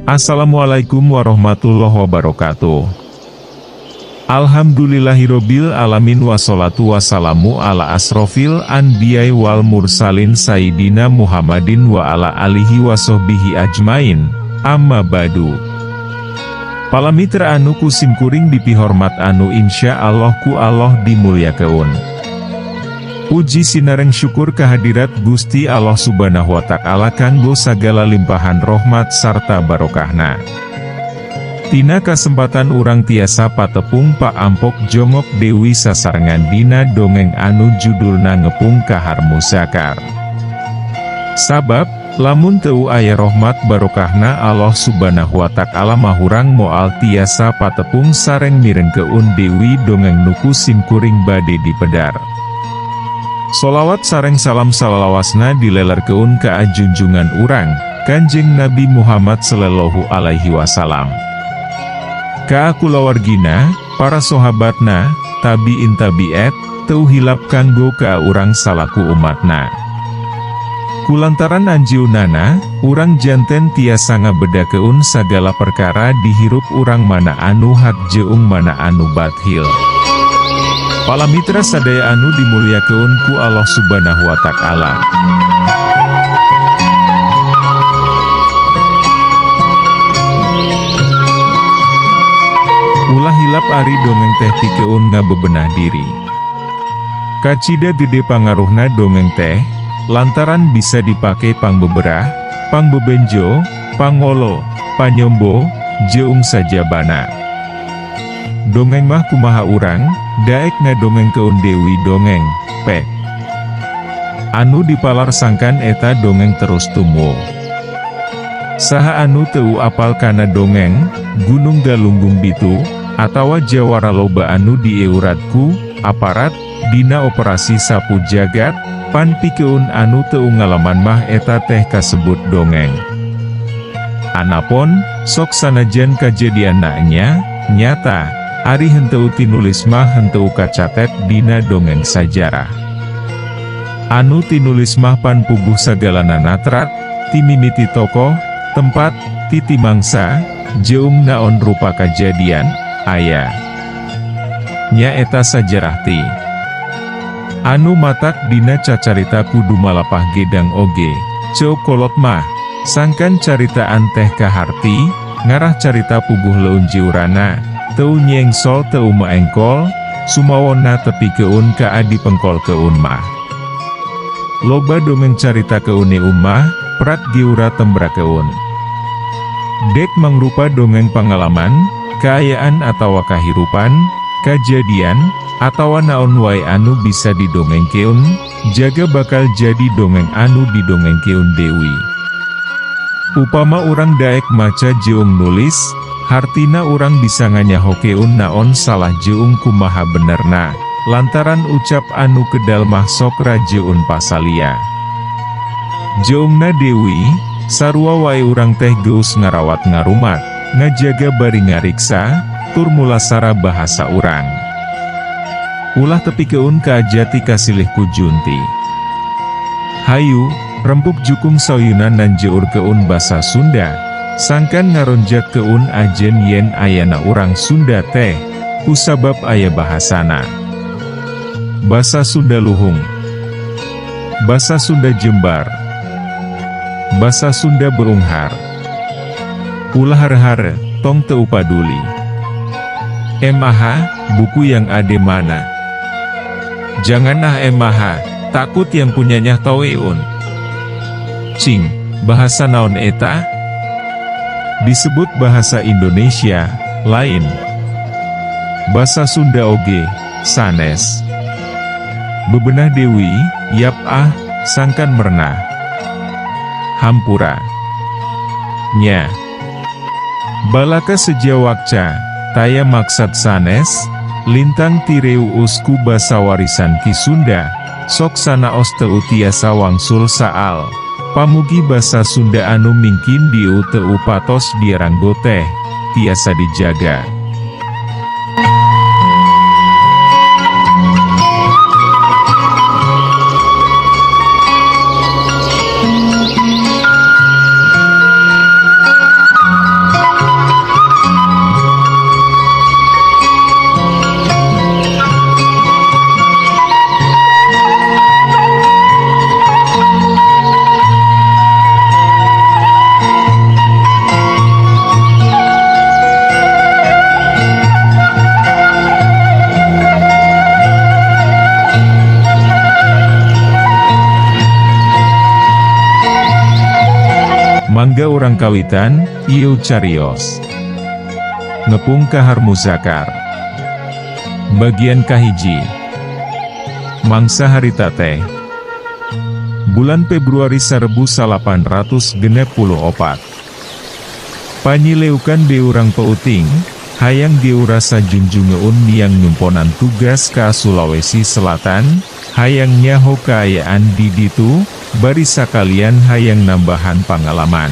Assalamualaikum warahmatullahi wabarakatuh. Alhamdulillahirobbil alamin wassalatu wassalamu ala asrofil anbiya'i wal mursalin sayyidina Muhammadin wa ala alihi wasohbihi ajmain. Amma ba'du. Pala mitra anu ku simkuring dipihormat anu insya Allah ku Allah dimulyakeun. Puji sinareng syukur kehadirat Gusti Allah Subhanahu wa Ta'ala kanggo sagala limpahan rahmat sarta barokahna. Tina kasempatan urang tiasa patepung Pak Ampok Jongok Dewi sasarengan dina dongeng anu judulna Ngepung Kahar Muzakar. Sabab, lamun teu aya rahmat barokahna Allah Subhanahu wa Ta'ala mah urang moal tiasa patepung sareng mirengkeun Dewi dongeng nu ku simkuring bade dipedar. Solawat sareng salam salalawasna dilelerkeun ka junjungan urang, Kanjeng Nabi Muhammad Sallallahu Alaihi Wasallam. Ka kulawargina, para sahabatna, tabiin tabiat, teu hilap kanggo ka urang salaku umatna. Kulantaran anjeunana, urang janten tiasa ngabedakeun sagala perkara dihirup urang mana anu hak jeung mana anu bathil. Pala mitra sadaya anu dimulyakeun ku Allah Subhanahu wa Ta'ala. Ulah hilap ari dongeng teh pikeun ngabebenah diri. Kacida gede pangaruhna dongeng teh, lantaran bisa dipake pangbeberah, pangbebenjo, pangolo, panyombo, jeung sajabana. Dongeng mah kumaha urang, daek ngadongengkeun Dewi dongeng, pek. Anu dipalar sangkan eta dongeng terus tumuwuh. Saha anu teu apal kana dongeng, Gunung Galunggung Bitu, atawa jawara loba anu dieurat ku aparat, dina operasi sapu jagat, pan pikeun anu teu ngalaman mah eta teh kasebut dongeng. Anapon, sok sanajan kajadianna nya, nyata, ari henteu tinulis mah henteu kacatet dina dongeng sajarah. Anu tinulis mah pan puguh sagalana natrat, timimiti tokoh, tempat, titi mangsa, jeung naon rupa kajadian, aya. Nya eta sajarah ti. Anu matak dina cacarita kudu malapah gedang oge, ceuk kolot mah, sangkan caritaan teh kaharti, ngarah carita puguh leunjiurana, teu nyengsol teu maengkol, sumawona tepikeun ka adi pengkolkeun mah. Loba dongeng carita keune umah, prak giura tembrakeun. Dek mangrupa dongeng pangalaman, kaayaan atawa kahirupan, kajadian, atawa naon wae anu bisa didongengkeun, jaga bakal jadi dongeng anu didongengkeun deui. Upama urang daek maca jeung nulis, hartina urang bisa nganyahokeun naon salah jeung kumaha benerna, lantaran ucap anu kedal mah sok rajeun pasalia. Jeungna deui, sarua wae urang teh geus ngarawat ngarumat, ngajaga bari ngariksa, tur mulasara bahasa urang. Ulah tepikeun ka jati kasilih ku junti. Hayu, rempuk jukung sauyunan nanjeurkeun basa Sunda, sangkan ngaronjatkeun ajen yen ayana urang Sunda teh, kusabab aya bahasana. Basa Sunda Luhung, Basa Sunda Jembar, Basa Sunda Beunghar. Ulah hare-hare, tong teu paduli. Emaha, buku yang ade mana? Jangan ah emaha, takut yang punyanya taueun. Cing, bahasa naon eta? Disebut bahasa Indonesia, lain. Basa Sunda oge, sanes. Bebenah deui, yap ah, sangkan merenah. Hampura. Nya. Balaka sejawakca, taya maksad sanes, lintang tireuus ku basa warisan Ki Sunda, sok sanaos teu tiasa wangsul saal. Pamugi basa Sunda anu mingkin dieu teu patos diaranggo teh, tiasa dijaga. Mangga urang kawitan, ieu carios. Ngepung Kahar Muzakar. Bagian kahiji. Mangsa harita teh. Bulan Februari 1864. Panyileukan beurang peuting, hayang geurasa junjungeun miang nyumponan tugas ka Sulawesi Selatan, hayang nyaho kaayaan di ditu, bari sakalian hayang nambahan pangalaman.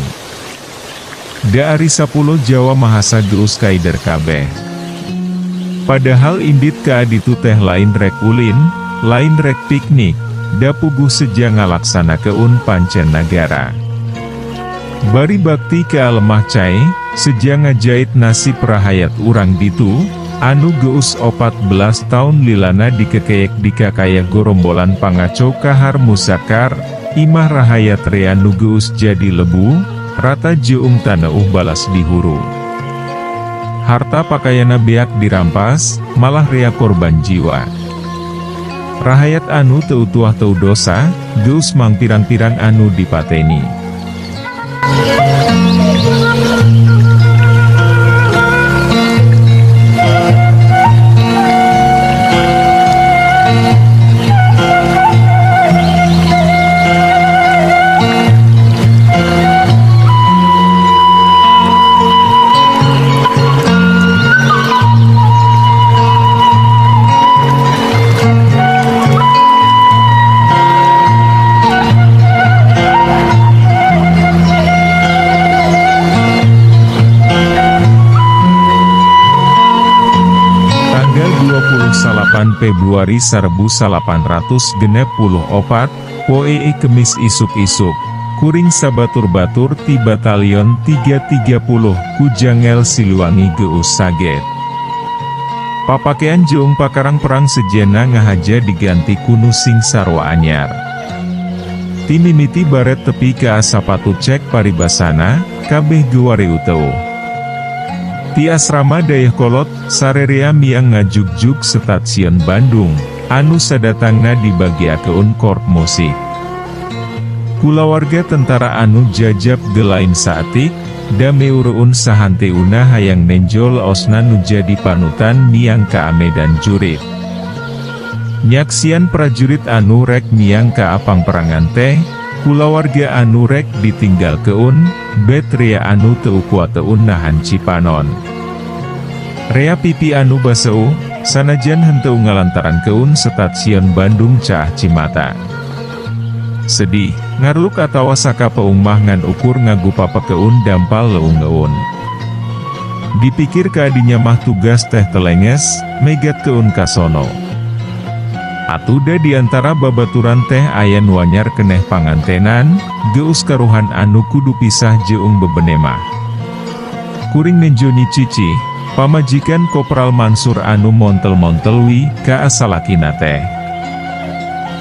Da ari sapulo Jawa Mahasa geus kaider kabeh. Padahal indit ka ditu teh lain rek ulin, lain rek piknik, da puguh seja ngalaksanakeun pancen nagara. Bari bakti ka lemah cai, seja ngajait nasib rahayat urang ditu, anu geus 14 taun lilana dikekeyek dikakaya gorombolan pangaco Kahar Muzakar, imah rahayat rea nu geus jadi lebu, rata jeung taneuh balas dihuru. Harta pakayana beak dirampas, malah rea korban jiwa. Rahayat anu teu tuah teu dosa, geus mangpirang-pirang anu dipateni. Tanggal 28 Februari 1864, poe Kemis isuk-isuk, kuring sabatur-batur ti Batalion 330 ku Jangel Siliwangi geus saget. Papakean jeung pakarang perang sejena ngahaja diganti ku nu sing sarua anyar. Ti mimiti baret tepi ka sapatu cek paribasana, kabeh gewareuteuh. Ti asrama Dayeuhkolot, sarerea miang ngajugjug stasiun Bandung, anu sadatangna dibagiakeun korp musik. Kulawarga tentara anu jajab gelain saatik, da meureun sahanteuna hayang nenjo leosna nu jadi panutan miang ka Medan Jurit. Nyaksian prajurit anu rek miang ka pangperangan teh, kulawarga anu rek ditinggalkeun, bet rea anu teu kuateun nahan cipanon. Rea pipi anu baseuh, sanajan henteu ngalantarankeun stasiun Bandung caah cimata. Sedih, ngarluk atawa sakapeung mah ngan ukur ngagupapekeun dampal leungeun. Dipikir kaadinya mah tugas teh telenges, megatkeun kasono. Atuda diantara babaturan teh aya nu anyar keneh pangantenan, geus karuhan anu kudu pisah jeung bebenemah. Kuring nenjo Nyi Cicih, pamajikan Kopral Mansur anu montel-montel wi ka salakina teh.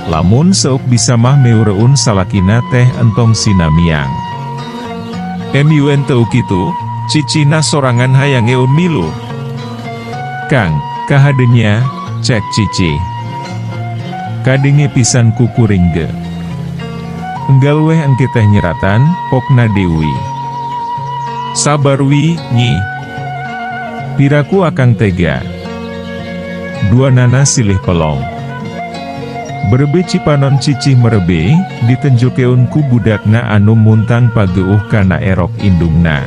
Lamun seuk bisa mah meureun salakina teh entong sinamiang. Mun teu kitu, cicihna sorangan hayang eun milu. Kang, kahadenya, cek Cicih. Kadenge pisan ku kuring ge. Enggal weh engke teh nyeratan, pokna Dewi. Sabar wi, Nyi. Piraku akang tega. Dua nana silih pelong. Berebe cipanon Cicih merebe, ditenjokeun ku budakna anu muntang pageuh kana erok indungna.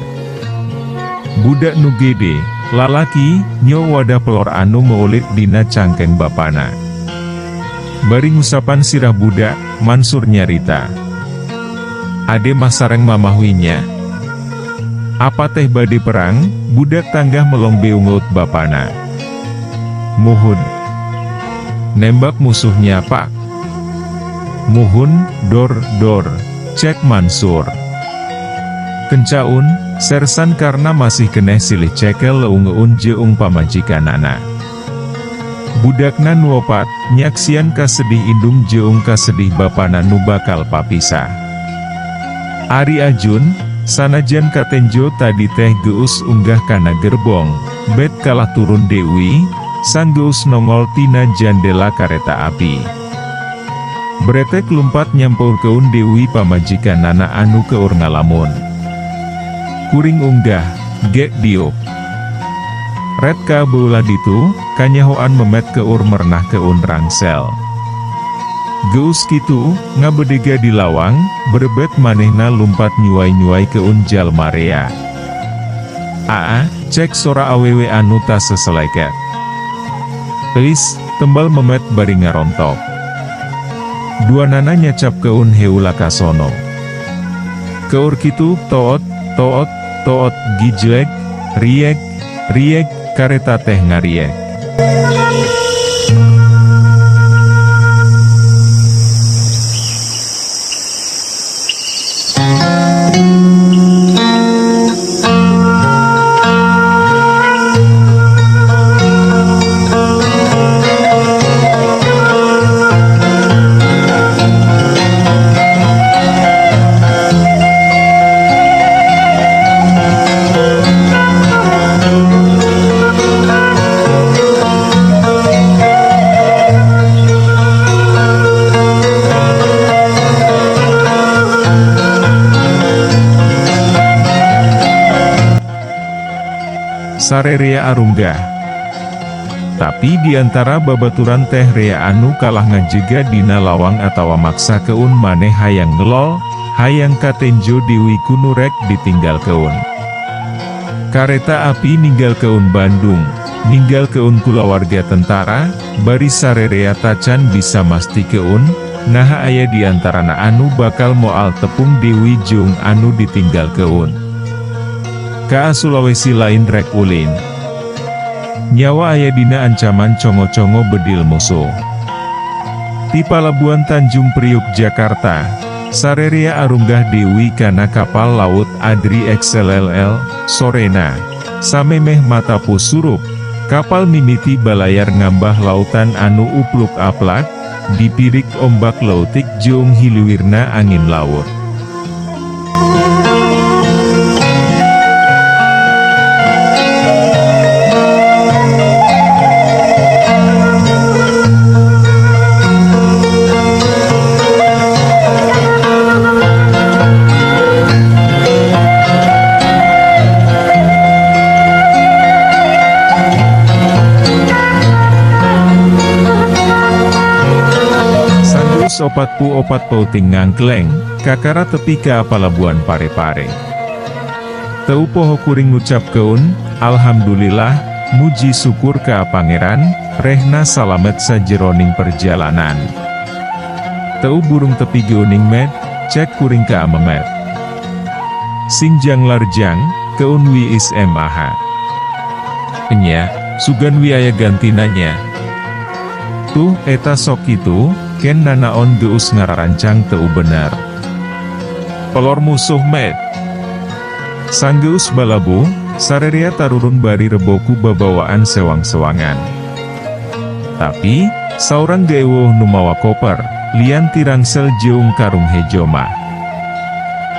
Budak nu gede, lalaki, nyo wadah pelor anu meulit dina cangkeng bapana. Bari ngusapan sirah budak, Mansur nyarita. Ade mah sareng mamah wi nya. Apa teh bade perang, budak tanggah melong beungeut bapana. Muhun. Nembak musuhnya pak. Muhun, dor dor, cek Mansur. Kencaun, Sersan karena masih keneh silih cekel leungeun jeung pamajikanana. Budakna nu opat, nyaksian kasedih indung jeung kasedih bapana nu bakal papisah. Ari Ajun, sanajan katenjo tadi teh geus unggah kana gerbong, bet kalah turun Dewi, sanggeus nongol tina jandela kareta api. Bretek lumpat nyampeurkeun Dewi pamajikanana anu keur ngalamun. Kuring unggah, gek diuk. Red ka beulah ditu, kanyahoan Memet keur mernahkeun rangsel. Geus kitu, ngabedega di lawang, berebet manehna lumpat nyuai-nyuaikeun jalma rea. Aa, cek sora awewe anu taseseleket. Eis, tembal Memet bari ngarontok. Duanana nyacapkeun heula ka sono. Keur kitu, toot, toot, toot, gijleg, riek, riek, kareta teh ngariek. Sarerea arunggah. Tapi di antara babaturan teh rea anu kalah ngajega dina lawang atawa maksakeun maneh hayang ngelol, hayang katenjo deui ku nu rek ditinggalkeun. Kareta api ninggalkeun Bandung, ninggalkeun kulawarga tentara, bari sarerea tacan bisa mastikeun, naha aya di antarana anu bakal moal tepung deui jeung anu ditinggalkeun. Ka Sulawesi lain rek ulin. Nyawa aya dina ancaman congo-congo bedil musuh. Ti Palabuhan Tanjung Priuk Jakarta, sarerea arunggah deui kana kapal laut Adri XLLL, sorena, samemeh matapu surup, kapal mimiti balayar ngambah lautan anu upluk-aplak, dipirik ombak leutik jeung hiliwirna angin laut. Sanggeus 44 peuting ngangkleng, kakara tepi ka Palabuhan Parepare. Teu poho kuring ngucapkeun, alhamdulillah, muji syukur ka Pangeran, rehna salamet sajeroning perjalanan. Teu burung tepi geuning Met, cek kuring ka Memet. Sing janglarjang, keun wiis mah. Enya, sugan wi aya gantina nya. Tuh, eta sok kitu, ken nanaon geus ngararancang teu bener. Pelor musuh Met. Sanggeus balabuh, sarerea tarurun bari rebo ku babawaan sewang-sewangan. Tapi, saurang ge euweuh nu mawa koper, lian ti rangsel jeung karung hejo mah.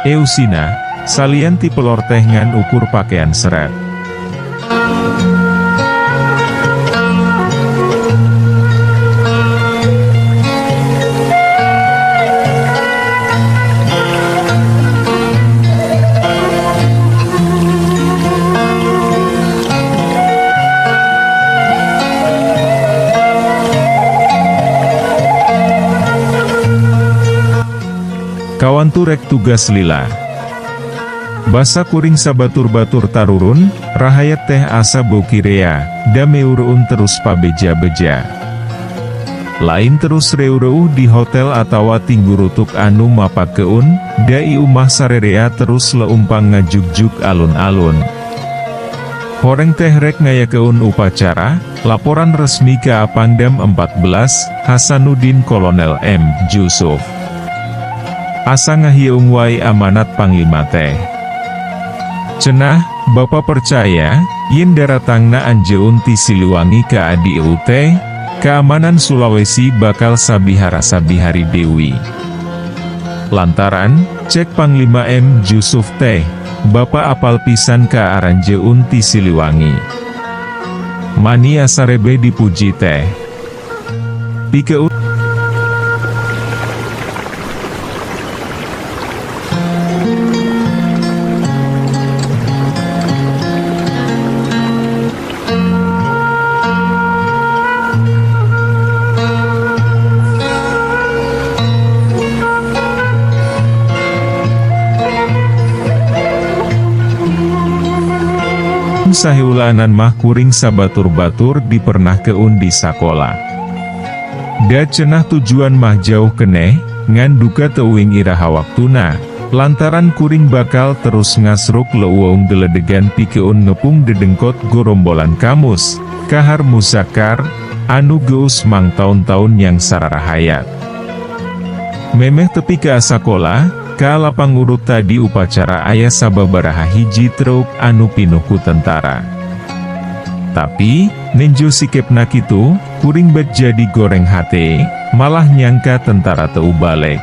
Eusina, salian ti pelor teh ngan ukur pakean seret. Kawantu rek tugas lila. Basa kuring sabatur-batur tarurun, rahayat teh asa beuki rea, da meureun terus pabeja-beja. Lain terus reuh-reuh di hotel atawa tinggurutuk anu mapakeun, da ieu mah sarerea terus leumpang ngajugjuk alun-alun. Horeng teh rek ngayakeun upacara, laporan resmi ka Pangdam 14, Hasanuddin Kolonel M. Jusuf. Asa ngahieung wae amanat Panglima teh. Cenah, Bapa percaya, yen daratangna anjeun ti Siliwangi ka dieu teh, keamanan Sulawesi bakal sabihara-sabihari deui. Lantaran, cek Panglima M. Jusuf teh, Bapa apal pisan ka aranjeun ti Siliwangi. Mani asa rebe dipuji teh. Pikeun. saheulaanan mah kuring sabatur-batur dipernahkeun di sakola. Da cenah tujuan mah jauh keneh, ngan duka teuing iraha waktuna, lantaran kuring bakal terus ngasruk leuweung geledegan pikeun ngepung dedengkot gorombolan kamus, kahar muzakkar, anu geus mangtaun-taun yang sararahayat. Memeh tepi ka sakola, ka lapang urut tadi upacara aya sababaraha hiji truk anu pinuh ku tentara. Tapi, nenjo sikepna kitu, kuring bet jadi goreng hate, malah nyangka tentara teu balik.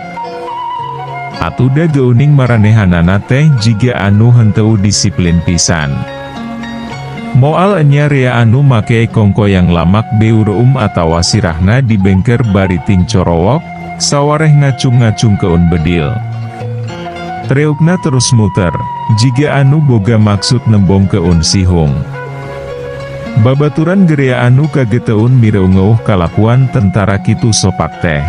Atuda geuning maranehanana teh jiga anu henteu disiplin pisan. Moal enya rea anu make kongkoyang lamak beureum atawa sirahna dibengker bari tingcorowok, sawareh ngacung-ngacungkeun bedil. Treukna terus muter, jiga anu boga maksud nembongkeun sihung. Babaturan gerea anu kageteun mireungeuh kalakuan tentara kitu sopak teh.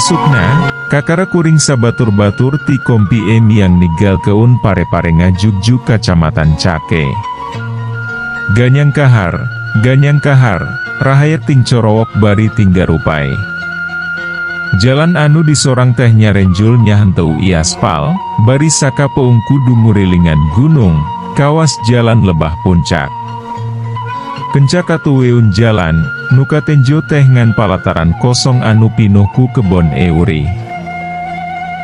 Isukna, kakara kuring sabatur-batur ti kompi E miang ninggalkeun Parepare ngajugjug Kacamatan Cake. Ganyang kahar, ganyang kahar, rahayat tingcorowok bari tinggarupai. Jalan anu disorang teh nyarenjul nya henteu iaspal, bari sakapeung kudu ngurilingan gunung, kawas jalan lebah puncak. Kenca katuweun jalan, nu katenjo teh ngan palataran kosong anu pinuh ku kebon eurih.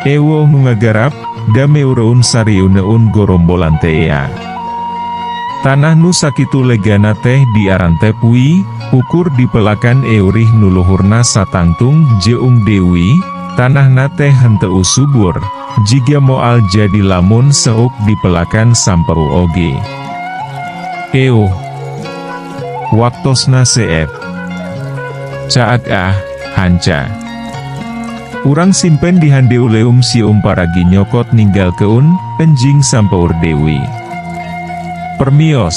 Euweuh nu ngagarap, da meureun sarieuneun gorombolan tea. Tanah nu sakitu legana teh diarantep wi, ukur dipelakan eurih nu luhurna satangtung jeung deui, tanahna teh henteu subur, jiga moal jadi lamun seuk dipelakan sampeu oge. Euh. Waktosna seep. Caag ah, hanca. Urang simpen di handeuleum sium paragi nyokot ninggalkeun, enjing sampeur deui. Permios.